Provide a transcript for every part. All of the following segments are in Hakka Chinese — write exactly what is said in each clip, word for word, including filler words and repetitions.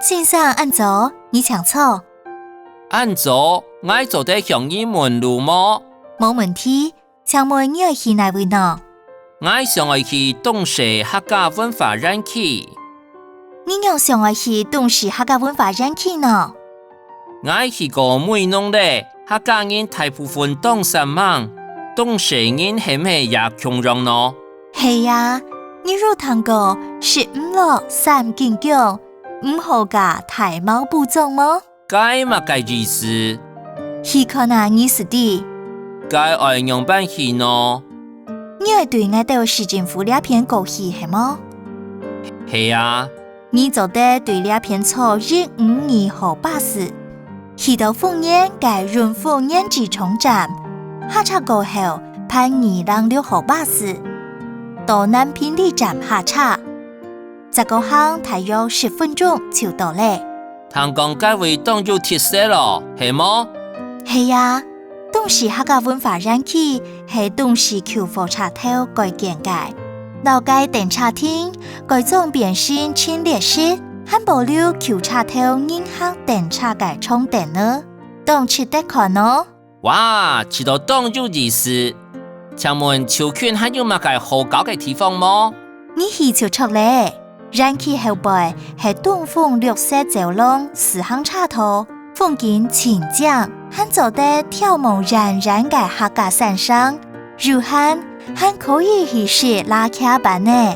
先生，恁早，你請坐。恁早，𠊎做得向你問路無？無問題，請問你愛去哪位呢？𠊎想愛去東勢客家文化園區。你仰想愛去東勢客家文化園區呢？ 𠊎去過美濃咧，客家人大部分當煞猛，東勢人係毋係也共樣呢？係啊，你有聽過「食毋落三斤薑，毋好嫁大茅埔庄」無？該麼个意思？去看啊，你就知。該愛仰般去呢？你愛對𠊎兜市政府這片過去係無？係啊。 你做得對這片坐一五二號巴士，去到豐原个雲福原機場站，下車過後，辦二零六號巴士，到南平里站下車，再過行大約十分鐘就到咧。聽講該位當有特色囉，係無？係啊， 東勢客家文化園區係東勢舊火車頭改建个，摎該等車亭改裝變成陳列室，還保留舊車頭人行等車个長凳仔，當值得看哦。哇，知著當有意思！請問附近還有麼个好搞个地方無？你去就著咧。 園區後背係東豐綠色走廊自行車道，風景盡靚，還做得眺望遠遠个客家山城。有閒還可以去食蝲䗁粄呢。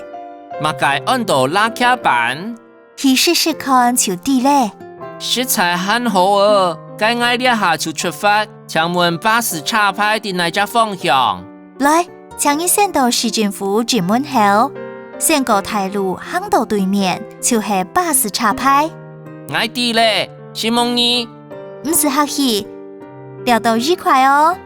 麼个安到蝲䗁粄？去食食看就知咧。實在還好哦，該𠊎這下就出發，請問巴士車牌在哪隻方向？來， 請你先到市政府正門口，先過大路行到對面，就係巴士車牌。𠊎知咧，承蒙你。毋使客氣，尞到愉快哦。